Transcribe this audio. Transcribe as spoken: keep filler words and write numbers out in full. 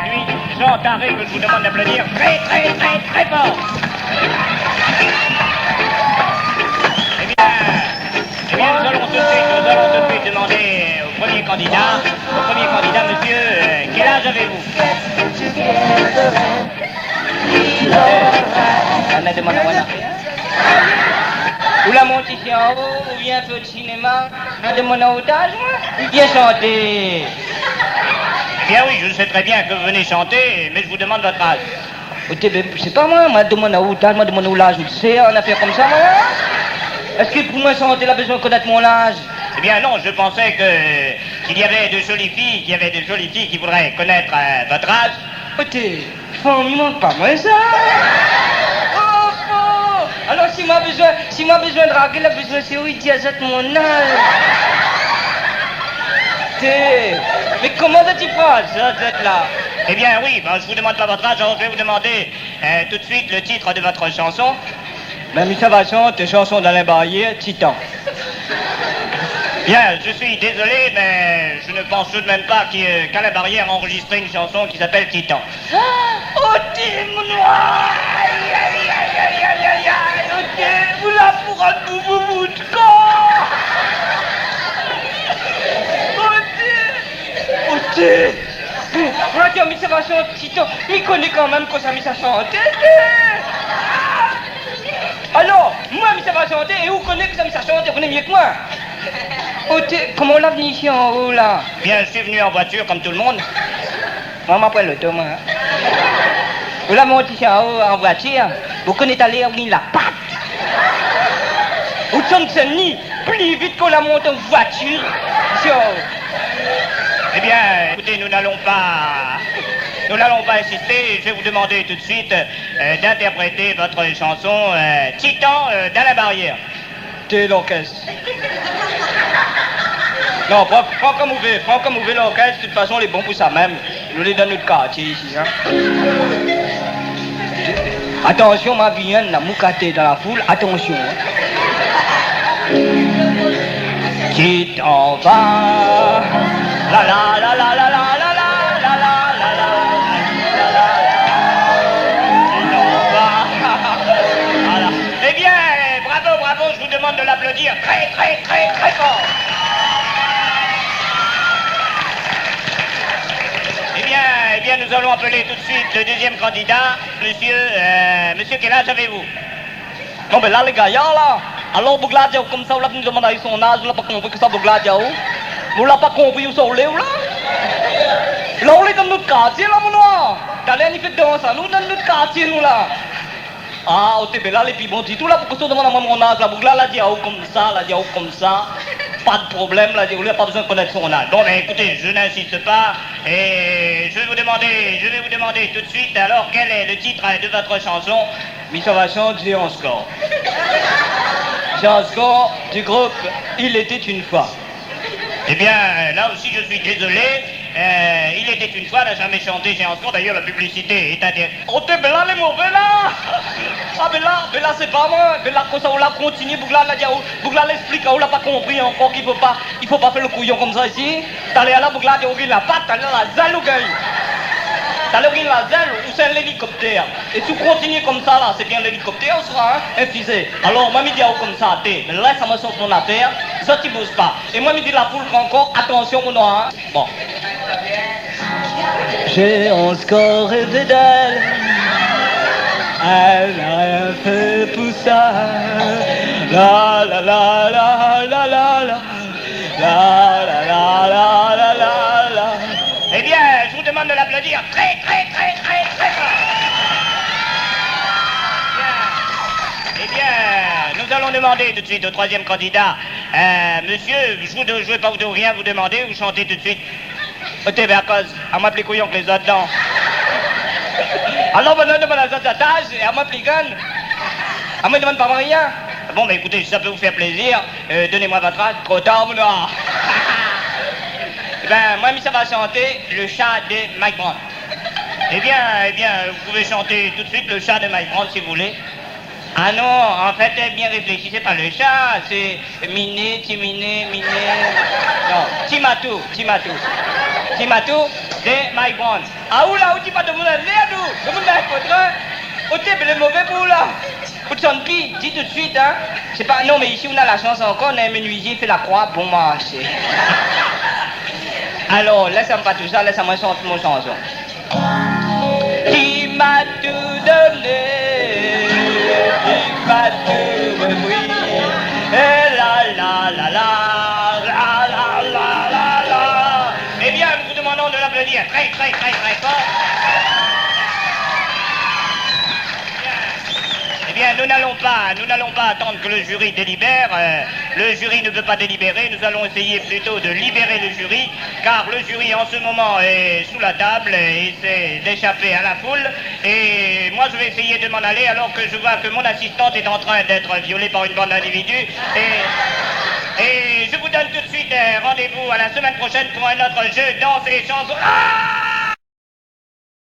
Lui, Jean Taré, que je vous demande d'applaudir très, très, très, très fort. Eh bien, eh bien, nous allons tout de suite, nous allons tout de suite demander au premier candidat, au premier candidat, monsieur, euh, quel âge avez-vous ? Ah, mé demann amoin la. Ou la mont isi anlèr, ou vien fé sinéma, ma demann aou out az, moin. Vien shanté. Eh bien oui, je sais très bien que vous venez chanter, mais je vous demande votre âge. Oté, bin, sé pa moin, ma demann aou out az, ma demann aou laz, ou sé, in afèr konmsa, moin. Èske pou moin shanté la, bezoin konèt mon laz ? Eh bien non, je pensais que, qu'il y avait de jolies filles, qu'il y avait de jolies filles qui voudraient connaître, euh, votre âge. Oté, fanm i mank pa moin sa. Oh, oh. Alor, si moin bezoin, si moin bezoin dragé, la bezoin sé ou i di azot mon az. Té, mé koman sa ti pran sa, zot la ? Eh bien, oui, ben, je vous demande pas votre âge, alors je vais vous demander, euh, tout de suite le titre de votre chanson. Bin, mi sa va shant shanson d'Alain Barrière, Titan. Bien, je suis désolé, mais je ne pense tout de même pas que, qu'Alain Barrière a enregistré une chanson qui s'appelle Titan. Oh, té, mon noir ! Ay, ay, ay, oté, ou la pou rann boubou bout kan ? Oté, oté. Bon, radio, mi sa va shanté, Titan. Mi koné kan mèm kosa mi sa shanté, té. Alor, moin, mi sa va shanté, é ou koné kosa mi sa shanté, ou koné myé ke moin. Oté, koman ou la vni isi anlèr la ? Bien, je suis venu en voiture, comme tout le monde. Moin, ma pran loto, moin. Ou la mont isi anlèr an voitir, ou koné talèr ou gingn la pat. Ou tonm Sin-Dni pli vit k'ou la mont an voitir. Isi anlèr. Eh bien, écoutez, nous n'allons pas, nous n'allons pas insister. Je vais vous demander tout de suite, euh, d'interpréter votre chanson, euh, Titan, euh, d'Alain Barrière. Té lorkès. Non, pran, pran konm ou vé, pran konm ou vé lorkès, de tout fason, lé bon pou sa mèm. Nou lé dan nout kartié isi, in. Atansion, ma vi inn la moukaté dan la foul, atansion, in. Titan va. La, la, la. Titan va. Voilà. Eh bien, bravo, bravo, je vous demande de l'applaudir très, très, très, très fort. Eh bien, eh bien, nous allons appeler tout de suite le deuxième candidat. Monsieur, euh, monsieur, quel âge avez-vous ? Non, mé la, lé gayar la. Alor, boug la di aou konmsa, ou la vni demann ali son az, ou la pa konpri kosa boug la di aou. Ou la pa konpri ousa ou lé, ou la. La, ou lé dan nout kartié la, mon noir. Talèr ni fé dans anou dan nout kartié, nou la. Ah, oté, bin la lé pi bon ditou la, pou kosa ou demann amoin mon az la, boug la la di aou konmsa, la di aou konmsa. Pa de problèm, la di aou, la pa bezoin konèt son az. Bon, ben, écoutez, je n'insiste pas, et je vais vous demander, je vais vous demander tout de suite, alors, quel est le titre de votre chanson ? Mi sa va shant Géant Score. Géant Score du groupe Il était une fois. Eh bien, là aussi, je suis désolé. Euh, Il était une fois n'a jamais chanté Géant Score. D'ailleurs, la publicité est interdite. Oté, bin la lé mové la. Ah, bin la, bin la sé pa moin. Bin la, kosa ou la kontinié, boug la la di aou, boug la la èksplik aou, ou la pa konpri ankor k'i fo pa, i fo pa fé le kouyon konmsa isi. Talèr la, boug la di aou gingn la pat, talèr la zèl ou gingn. Talèr ou gingn la zèl, ou sé in lélikoptèr. É si ou kontinié konmsa la, sé bien lélikoptèr ou sra, in, in fizé. Alor, moin mi di aou konmsa, té, mé lès amoin sort mon afèr, zot i bouz pa. É moin mi di la foul ankor, atansion, mon noir, in. Bon. Géant Score rêvait d'elle. Elle n'a rien fait pour ça. La, la, la. La, la, la. Eh bien, je vous demande de l'applaudir très, très, très, très, très fort. Bien. Eh bien, nous allons demander tout de suite au troisième candidat. Euh, monsieur, je vous de-, je vais pas vous de-, rien vous demander, vous chantez tout de suite. Oté, bin, akoz, amoin pli kouyon ke lézot dan. Alor, banna i demann azot zot az, é amoin pli grann. Amoin i demann pa moin rien. Bon, ben, écoutez, si ça peut vous faire plaisir, euh, donnez-moi votre âge. Tro tar, mon noir. Eh ben, moin, mi sa va shanté Le chat de Mike Brandt. Eh bien, eh bien, vous pouvez chanter tout de suite Le chat de Mike Brandt, si vous voulez. Ah non, en fait, bien réfléchi, c'est pas le chat, c'est Miné, Ti Miné, Miné. Non, Ti Matou, Ti Matou. Ti Matou. Dé my branch. Aou la, ou di pa domoun anlèr nou, domoun la fodra, ou té blé mové pou ou la. Ou té sann pi, di tout suit, in. Sé pa, non, mé isi, ou na la shans ankor, na in menuizié i fé la kroi, bon marshé. Alor, lès amoin pa tousa, lès amoin shant mon shanson. Li ma tou doné, li ma tou repri. É la, la, la, la. Eh bien, nous vous demandons de l'applaudir très, très, très, très fort. Eh bien, nous n'allons pas, nous n'allons pas attendre que le jury délibère. Euh, le jury ne veut pas délibérer. Nous allons essayer plutôt de libérer le jury, car le jury en ce moment est sous la table et essaie d'échapper à la foule. Et moi, je vais essayer de m'en aller alors que je vois que mon assistante est en train d'être violée par une bande d'individus. Et, et je vous donne tout de suite, euh, rendez-vous à la semaine prochaine pour un autre jeu, danse et chanson. Ah !